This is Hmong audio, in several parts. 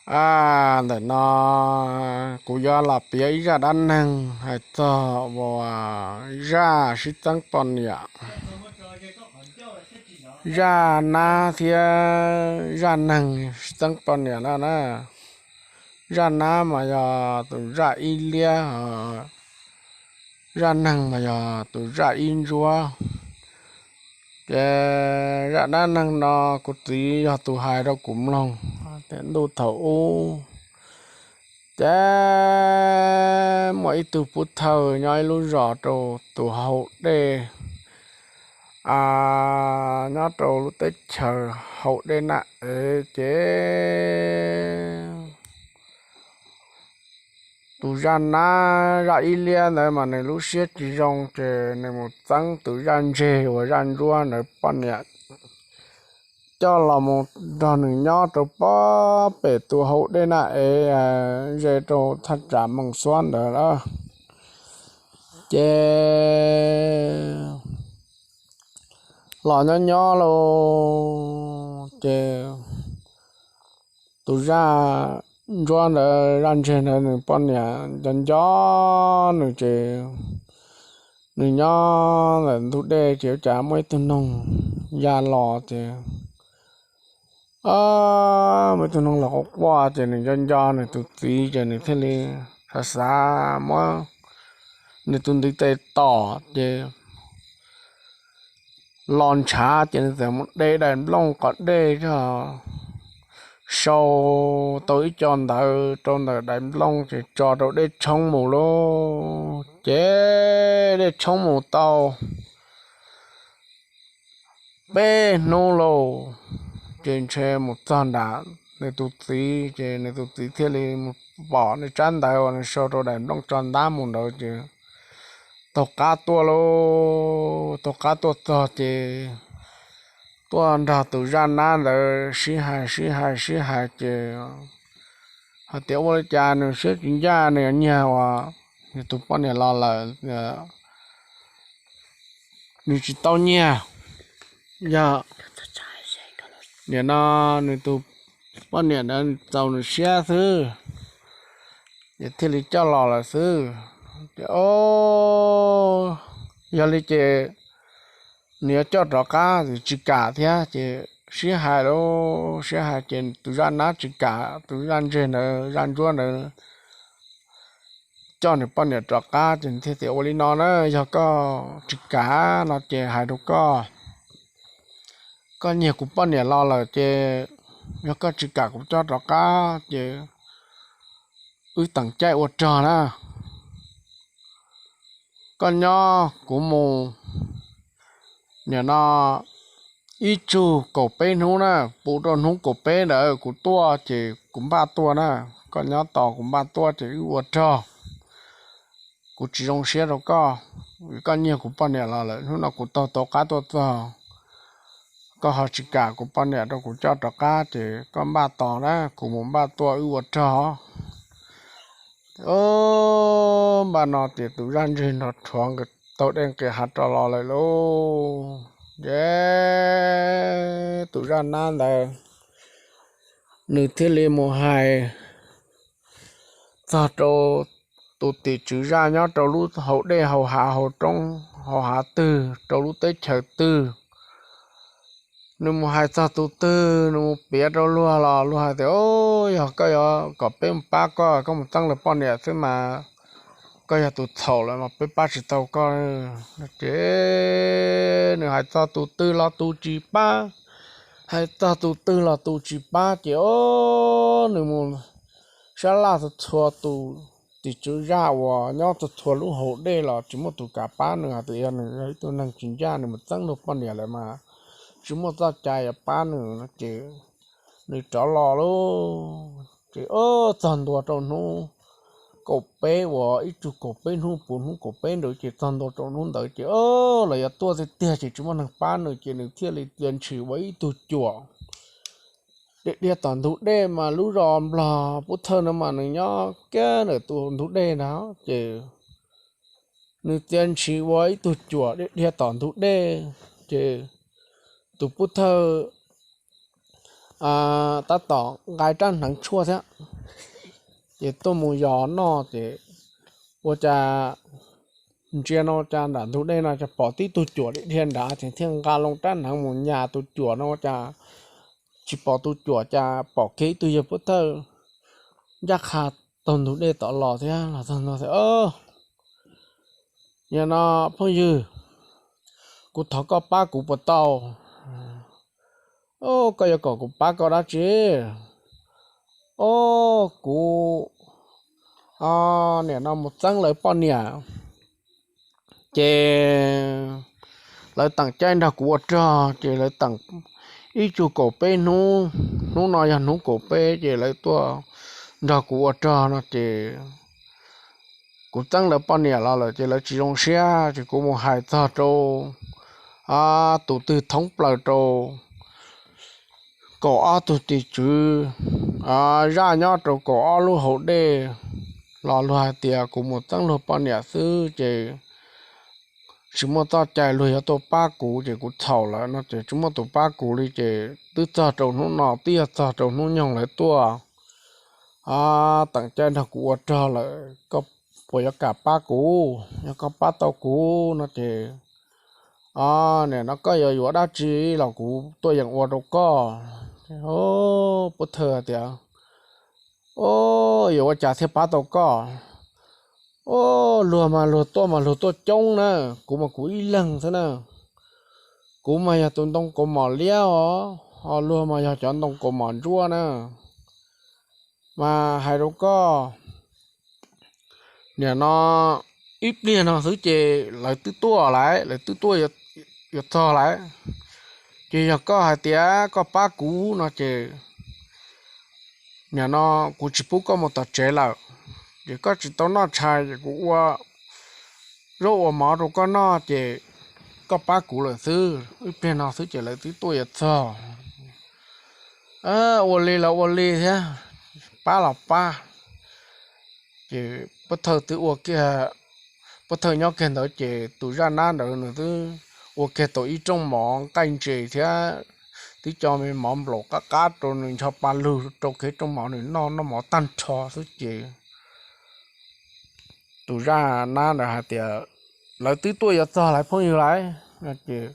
A, ntawm no kuv yuav los piav ib zaj dab neeg hais txog uas zaj sib txeeb poj niam. Zaj nab thiab zaj neeg sib txeeb poj niam no na. Zaj nab mas yog tus zaj ib liab, zaj neeg mas yog tus zaj ib ntsuab. Ces zaj dab neeg no kuv txiv yog tus hais rau kuv mloog tias ntuj thaum ub, ces muaj ib tug pub thawj nyob ib lub zos rau tus hau dej, a, nyob rau lub teb chaws hau dej naj ev ces tus zaj nab zaj ib liab ntawd mas nws lub siab tsis zoo ces nws mus txeeb tus zaj ntseg uas zaj ntsuab ntawd poj niam coj los mus nrog nws nyob rau pob pem tus hau dej naj ev ze rau thaj tsam moos xuab ntawd lawm. Ces los nyob nyob lauj, ces tus zaj ntsuab ntawd, zaj ntseg ntawd nws poj niam nco nco nws ces nws nyob ntawm ntug dej ces ua cas muaj ib tug noog ya los ces muaj ib tug noog los quaj quaj ces nws nco nco nws tus txiv ces nws thiaj li xav xav muab nws tus ntiv tes tom ces los ntshav ces nws txawm mus de daim nplooj qos dej coj sau tau ib co ntawv rau ntawm daim nplooj ces tso rau dej tshoob mus lauj. Ces dej tshoob mus tau peb hnub lauj, ces ntshe mus txog nram nws tus txiv ces nws tus txiv thiaj li mus pom nws tsab ntawv uas nws sau rau daim nplooj tso ntab mus ntawd ces taug qab tuaj lauj. Taug qab tuaj txog ces tuaj nrog tus zaj nab ntawd sib hais sib hais sib hais ces hais tias ua li cas nws siab tsis ncaj, nws nyiag uas nws tus poj niam los lawm, nws tsis tau nyiag, yog nim no nws tus poj niam ntawd txaus nws siab xwb, ces thiaj li coj los lawm xwb. Ces o, yog li ces nws yuav coj rov qab ces tsis kam thiab ces sib hais lauj, sib hais ces tus zaj nab tsis kam, tus zaj ntseg ntawd, zaj ntsuab ntawd coj nws poj niam rov qab ces nws thiaj tias ua li no na, yog koj tsis kam no ces hais rau koj, koj nyiag kuv poj niam los lawm ces yog koj tsis kam kuv coj rov qab ces wb teem caij ua rog na. Koj nyob kuv mus, nim no ib tsug kaum peb hnub na, puv rau hnub kaum peb ntawd kuv tuaj ces kuv npaj tuaj na. Koj nyob tos kuv npaj tuaj ces wb ua rog. Kuv tsis zoo siab rau koj, koj nyiag kuv poj niam los lawm, hnub no kuv taug tau qab tuaj txog, koj ho tsis kam kuv poj niam rau kuv coj rov qab ces koj npaj tos na, kuv mus npaj tuaj wb ua rog. Npaj no ces tus zaj ntseg nrov rhuav nqis taug dej nqis hav rov los lawm lauj. Ces tus zaj nab ntawd nws thiaj li mus hais txog rau tus tim tswv zaj nyob rau lub hau dej hau hav hau roob hau hav twg rau lub teb chaws twg. Nws mus hais txog tus twg, nws mus piav rau luag los luag hais tias, yog koj yuav kom peb mus pab koj, koj mus txeeb luag poj niam xwb mas koj yog tus txhaum lawm mas peb pab tsis tau koj. Ces nws hais txog tus twg los tus tsis pab, hais txog tus twg los tus tsis pab ces o, nws mus sab laj txhua txhua tus tim tswv zaj uas nyob txhua txhua lub hau dej los tsis muaj tus kam pab nws, hais tias yog nws yog ib tug neeg tsis ncaj, nws mus txeeb luag poj niam lawm mas tsis muaj txoj cai yuav pab nws no ces nws rov los lauj. Ces o, txog ntua rau hnub kaum peb uas ib tsug kaum peb hnub puv hnub kaum peb ntawd ces txog ntua rau hnub ntawd ces o, los yuav tuaj tiag tiag ces tsis muaj neeg pab nws ces nws thiaj li txia ntshis ua ib tug cuam dhia dhia tom ntug dej mas lub zos nplog pub thawj no mas nws nyob kiag ntawm tus ntug dej ntag ces nws txia ntshis ua ib tug cuam dhia dhia tom ntug dej ces tus pub thawj tab tom nqa rab hneev tshuaj thiab, ces tuaj mus yos noj ces ua cas ntsia no cas nram ntug dej no cas pom tib tug cuam dhia nrad ces thiaj nqa loo rab hneev mus nyas tus cuam no ua cas tsis pom tus cuam cas pom kiag ib tug yawg pov thawj ncaj qha taug ntug dej tom los thiab los txog no tias, Nim no phooj ywg, kuv thov koj pab kuv puas tau? Koj yuav kom kuv pab koj dab tsi? Au, kuv nim no mus txeeb lawv poj niam ces lawv teem caij nrog kuv ua rog ces lawv teem ib tsug kaum peb hnub, hnub no yog hnub kaum peb ces lawv tuaj nrog kuv ua rog no ces kuv txeeb lawv poj niam los lawm ces lawv tsis zoo siab ces kuv mus hais txog rau tus twg thoob plaws rau kaum ob tug tim tswv zaj nyob rau kaum ob lub hauv dej los luag hais tias kuv mus txeeb luag poj niam xwb ces tsis muaj txoj cai luag yuav tuaj pab kuv ces kuv txhaum lawm no ces tsis muaj tus pab kuv li ces twb txog rau hnub no twb yog txog rau hnub nyoog lawv tuaj teem caij nrog kuv ua rog lawm, koj puas yuav kam pab kuv? Yog koj pab tau kuv no ces nim no koj yuav yuav dab tsi los kuv tuaj yeem ua rau koj. Pov thawj tias, Au, yuav ua cas thiaj pab tau koj? Au, luag mas luag tuaj mas luag tuaj coob na, kuv mas kuv ib leeg xwb na. Kuv mas yog tus ntoo kaus mom liab os, ho luag mas yog cov ntoo kaus mom ntsuab na. Mas hais rau koj, nim no ib pliag no xwb ces lawv twb tuaj lawm, lawv twb tuaj yuav txog lawm. Ces yog koj hais tias koj pab kuv no ces nim no kuv tsis pub koj mus tom tsev lawm, ces koj tsis tau noj tshais ces kuv ua zaub ua mov rau koj noj ces koj pab kuv lawm xwb, ib pliag no xwb ces lawv twb tuaj yuav txog. Ua li los ua li thiab, pab los pab. Ces pov thawj twb ua kiag, pov thawj nyob kiag ntawd ces tus zaj nab ntawd nws twb ua kiag tau ib rooj mov nqaij ntses thiab twb cov me mov nplaum qab qab rau nws ncho pa lug rau kiag rooj mov nws noj noj mov tag nrho xwb ces tus zaj nab ntawd hais tias, Lawv twb tuaj yuav txog lawv phooj ywg lawm. Ces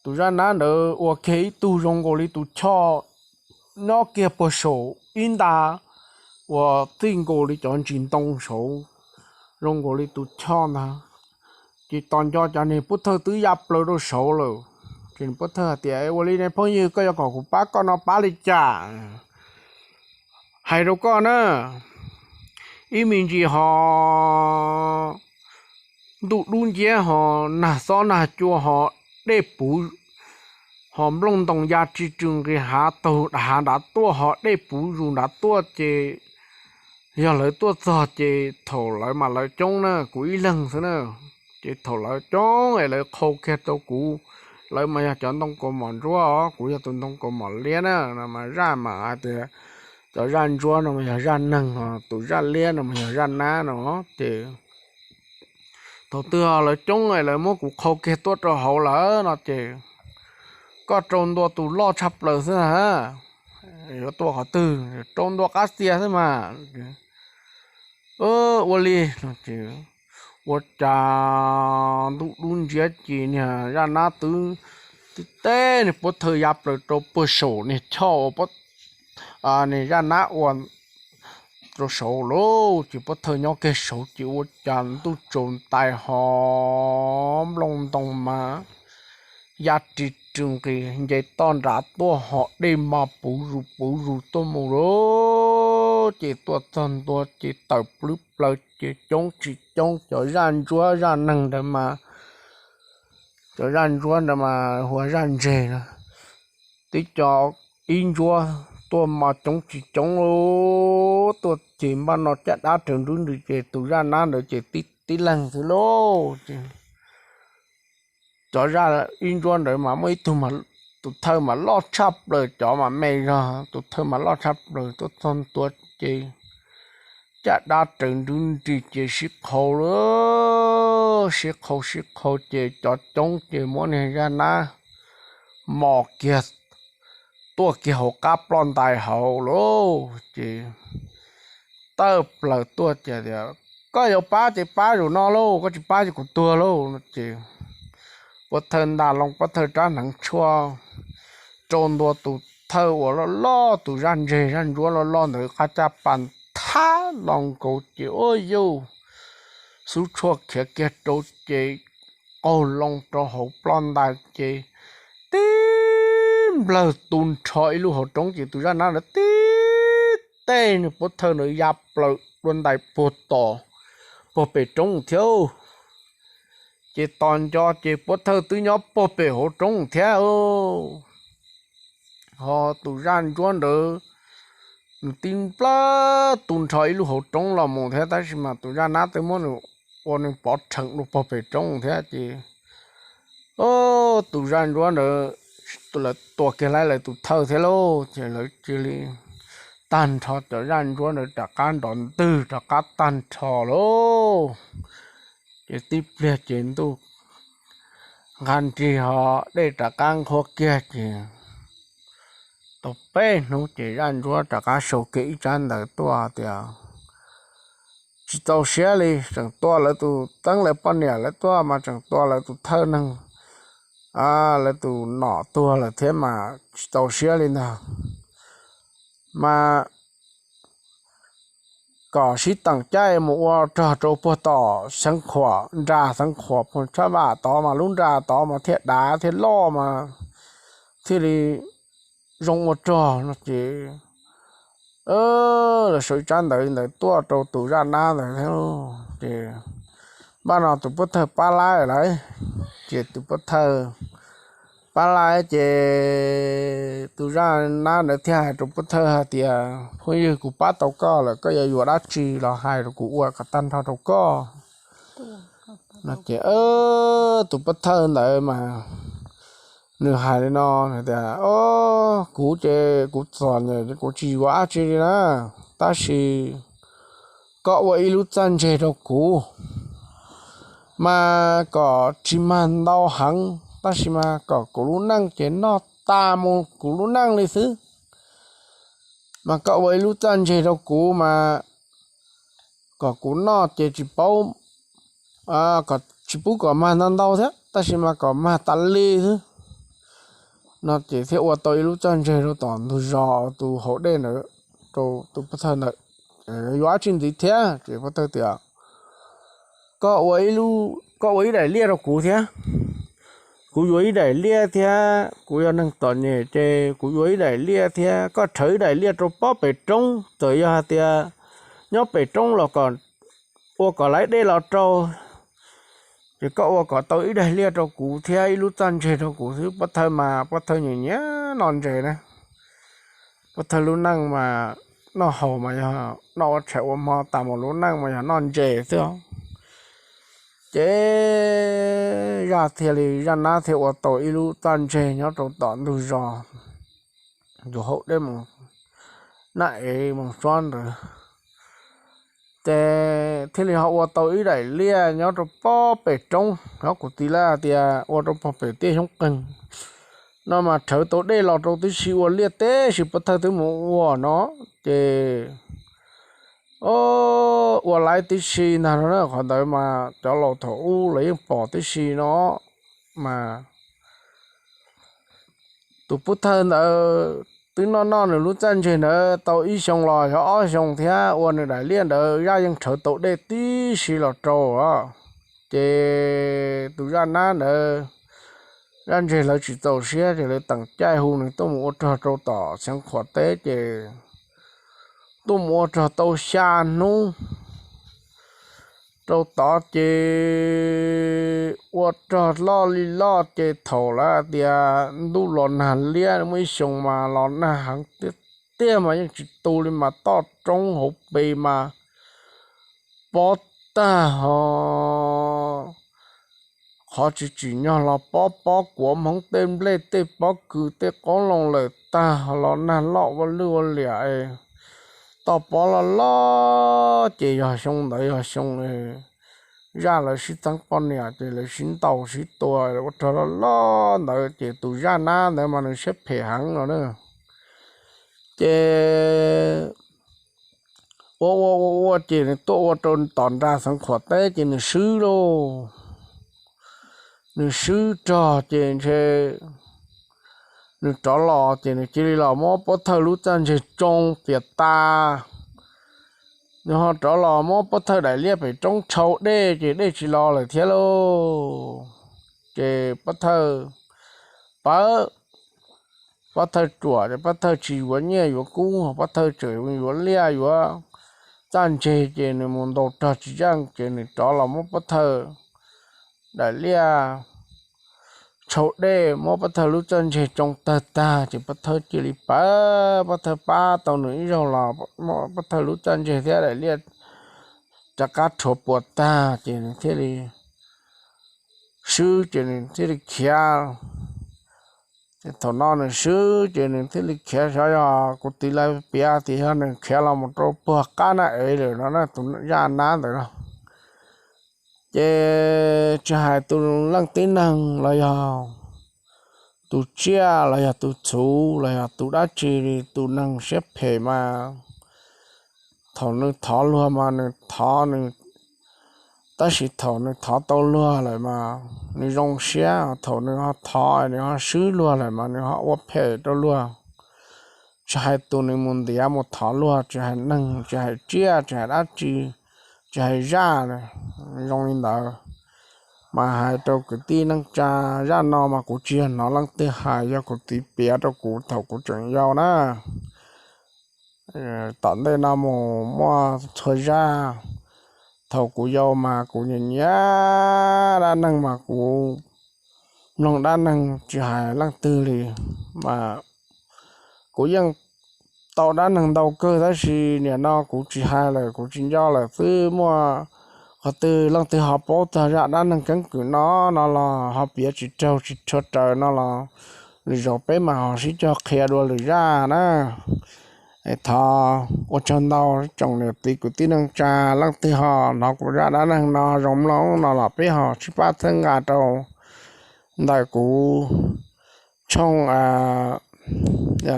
tus zaj nab ntawd ua kiag ib tug zoo nkaus li tus choj nyob kiag puag saum ib nta uas txij nkaus li cov ntsis ntoo saud, zoo nkaus li tus choj ntag. Ces tos nco cov niag pov thawj twb ya plaws rau saud lawm. Ces pov thawj hais tias, Ua li ne phooj ywg, koj yuav kom kuv pab koj no pab li cas? Hais rau koj na, ib me ntsis ho ntuj dub nciab ho nag xob nag cua ho dej puv ho nplooj ntoo ya ris rws nqis hav taug hav nrad tuaj ho dej puv zus nrad tuaj ces yog lawv tuaj txog ces thaum lawv mas lawv coob na, kuv ib leeg xwb na. Ces thaum lawv coob es lawv qhau kiag rau kuv, lawv mas yog cov ntoo kaus mom ntsuab os, kuv yog tus ntoo kaus mom liab na no mas zaj mas hais tias cov zaj ntsuab no mas yog zaj neeg, tus zaj liab no mas yog zaj nab no ces thaum twg lawv coob es lawv muab kuv qhau kiag tuaj rau hauv lawm no ces koj rau ntua tus loj tshaj plaws xwb na. Yuav tua qhov twg, rau ntua qab txia xwb mas. Ua li no ces ua cas ntuj dub nciab ces niag zaj nab twb tib teb niag pov thawj ya plaws rau puag saum niag choj uas niag zaj nab ua rau saud lauj. Ces pov thawj nyob kiag saud ces ua cas ntuj tsaus ntais ho nplooj ntoo mas ya ris rws nqis nce toj nrad tuaj ho dej mas puv zus puv zus tuaj mus lauj. Ces tuaj txog ntua ces tawm plwb plaws ces coob tsis coob cov zaj ntsuab zaj neeg ntawd mas, cov zaj ntsuab ntawd mas hu ua zaj ntseg na, twb cov ib ntsuab tuaj mas coob tsis coob lauj. Tuaj ces npaj no caj dab raws nrub ntws ces tus zaj nab ntawd ces tib leeg xwb lauj. Cov zaj ib ntsuab ntawd mas muaj ib tug, tus thawj mas loj tshaj plaws, cov mas me zog, tus thawj mas loj tshaj plaws. Tuaj txog ntua ces caj dab raws nrub ntws ces sib qhau lauj, sib qhau sib qhau ces cov coob ces muab niag zaj nab mos kiag tuaj kiag hauv qab ploj ntais hauv lauj. Ces tawm plaws tuaj ces tias, koj yuav pab ces pab zaum no lauj, koj tsis pab ces kuv tuag lauj no ces Puab Thawj nta loo Puab Thawj rab hneev tshuaj rau ntua tus thawj uas loj loj, tus zaj ntseg zaj ntsuab loj loj ntawd qab caj pas thab los nkaus ces ua yuj, xub tshuaj khiav kiag rau ces qaug loo rau hauv ploj ntais ces tib nplawg tu nrho ib lub hauv roob ces tus zaj nab ntawd tib teg nws Puab Thawj ntawd ya plaws dua ntais puag tom, puag pem roob thiab. Ces tos nco ces Puab Thawj twb nyob puag pem hauv roob thiab. Ho tus zaj ntsuab ntawd nws tib nplawg tu nrho ib lub hauv roob los mus thiab, tab sis mas tus zaj nab twb muab nws ua nws pov rheem dua puag pem roob thiab ces tus zaj ntsuab ntawd lawv tua kiag laib lawv tus thawj thiab lauj. Ces lawv cia li tag nrho cov zaj ntsuab ntawd rov qab nrov ntwg rov qab tag nrho lauj. Ces tib pliag ces ntuj nqa nrig ho dej rov qab nqhuab kiag ces tau peb hnub ces zaj ntsuab rov qab sau kiag ib tsab ntawv tuaj tias tsis txaus siab li, tseem tua lawv tus teeb lawv poj niam lawv tuaj mas tseem tua lawv tus thawj neeg, lawv tus nom tuag lawm thiab mas tsis txaus siab li ntag. Mas kom sib teem caij mus ua rog rau puag tom Xeev Khuam, nra Xeev Khuam puag tshab vaj tod mas lub nra tod mas thiaj dav thiaj loj mas thiaj li zoo ua rog no ces lawv sau ib tsab ntawv ntawd tuaj rau tus zaj nab ntawd thiab. Ces npaj no tus Puab Thawj pab laib lawm, ces tus Puab Thawj pab laib ces tus zaj nab ntawd thiaj hais rau Puab Thawj hais tias, phooj ywg, kuv pab tau koj lawm, koj yuav yuav dab tsi los hais rau kuv ua kom tag nrho rau koj. No ces tus Puab Thawj ntawd mas nws hais li no tias, o, kuv ces kuv txom nyem ces kuv tsis yuav dab tsi li na, tab sis koj ua ib lub txaj ntseg rau kuv mas kom tsis mag ntau heev, tab sis mas kom kuv lub neej ces noj tas mus kuv lub neej li xwb. Mas koj ua ib lub txaj ntseg rau kuv mas kom kuv noj ces tsis paub, tsis pub kom mag ntau ntau thiab, tab sis mas kom mag tas li xwb. No ces thiaj ua tau ib lub txaj ntseg rau tom ntug zos tus haus dej ntawd, rau tus Puab Thawj ntawd, yuav dab tsi ntxiv thiab? Ces Puab Thawj tias, koj ua ib daim liaj rau kuv thiab. Kuv yuav ib daim liaj thiab, kuv yog neeg txom nyem ces kuv yuav ib daim liaj thiab. Koj rhawv ib daim liaj rau pob pem roob, txawm yog hais tias nyob pem roob los kom ua kom laiv dej los rau, ces koj ua kom tau ib daim liaj rau kuv thiab ib lub txaj ntseg rau kuv xwb. Puab Thawj mas Puab Thawj nyiam nyiam noj ntses na. Puab Thawj lub neej mas noj haus mas yog noj ua tshais ua hmo tas mus lub neej mas yog noj ntses xwb. Ces zaj thiaj li zaj nab thiaj ua tau ib lub txaj ntseg nyob rau tom ntug zos, yus haus dej mus naj ev mus suab ntawd, ces thiaj li ho ua tau ib daim liaj nyob rau pob pem roob. Nyob kuv tis laj tias ua rau pob pem tiaj xyoob qeeg no mas rhawv tau dej los rau tib si ua liaj teb si Puab Thawj twb mus ua no. Ces ua laiv tib si ntag no na. Qhov ntawd mas cov laus thaum ub los yeej pom tib si no mas tus Puab Thawj ntawd twb noj noj nws lub txaj ntseg ntawd tau ib xyoo los yog ob xyoo thiab ua nws daim liaj ntawd zaj yeej rhawv tau dej tib si los rau. Ces tus zaj nab ntawd, zaj ntseg lawv tsis txaus siab ces lawv teem caij hu nws tuaj mus ua rog rau tom Xeev Khuam teb ces tuaj mus ua rog tau xya hnub rau tod ces ua rog loj li loj ces thaum lawv tias ntuj los nag liab muaj ib xyoo mas los nag heev tiag tiag mas yeej tsis tu li mas toj roob hauv pes mas pob tag ho qhov tsis tsim nyog los pob, pob kuav hmoov tej nplej tej pob kws tej qoob loo lawm tag ho los nag loj ua lwj ua liam. Toj pob loj loj ces yog xyoo ntawd yog xyoo zaj lawv sib txeeb poj niam ces lawv sib ntaus sib tua ua rog loj loj ntawd ces tus zaj nab ntawd mas nws siab phem heev no na. Ces ua ua ua ua ces nws tuaj ua rau tom nra Xeev Khuam teb ces nws swb lauj. Nws swb rog ces ntshe nws rov los ces nws cia li los muab Pob Thawj lub txaj ntseg tsoo piam tas. Nws ho rov los muab Pob Thawj daim liaj pem roob tshau dej ces dej tsis los lawm thiab lauj. Ces Pob Thawj pawv, Pob Thawj ruam ces Pob Thawj tsis yuav nyiaj yuav kub, Pob Thawj tseem yuav liaj yuav txaj ntseg ces nws mus ntaus rog tsis yeej ces nws rov los muab Pob Thawj daim liaj tshau dej, muab Pob Thawj lub txaj ntseg tsoo tawg tag ces Pob Thawj cia li pawv, Pob Thawj pab tau nws ib zaug los Pob Thawj lub txaj ntseg thiab daim liaj rov qab rhuav puas tag ces nws thiaj li swb ces nws thiaj li khiav. Ces thaum no nws swb ces nws thiaj li khiav, xyov yog kuv tiv lawv piav tias yog nws khiav los mus rau puag qab na ev lawm no na, tus zaj nab ntawd no. Ces tsis hais tus leej tib neeg los yog tus tsiaj los yog tus txhuv los yog tus dab tsi li, tus neeg siab phem mas thaum nws thov luag mas nws thov nws, tab sis thaum nws thov tau luag lawm mas nws zoo siab, thaum nws ho thov nws ho swb luag lawm mas nws ho ua phem rau luag. Tsis hais tus nws mus ntiav mus thov luag, tsis hais neeg, tsis hais tsiaj, tsis hais dab tsi, tsis hais zaj, zoo li ntawd. Mas hais rau kwv tij neej tsa, zaj no mas kuv tsis yog hnov leej twg hais, yog kuv txiv piav rau kuv thaum kuv tseem yau na. Tom ntej no mus muaj txhua zaj, thaum kuv yau mas kuv nyiam nyiam dab neeg mas kuv mloog dab neeg tsis hais leej twg li mas kuv yeej tau dab neeg ntau kawg, tab sis nim no kuv tsis hais lawm, kuv tsis nco lawm xwb. Muaj qhov twg leej twg ho paub txog zaj dab neeg keeb kwm no no los ho piav tsis raug tsis tshua raws no los lwm zaus peb mam ho sib cog qhia dua lwm zaj na. Es thov ua tsaug ntau tsoom niam txiv kwv tij neej tsa, leej twg ho hnov kuv zaj dab neeg no zoo mloog no los peb ho sib pab txhawb nqa rau ntawm kuv tshooj,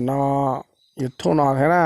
no, YouTube no thiab na.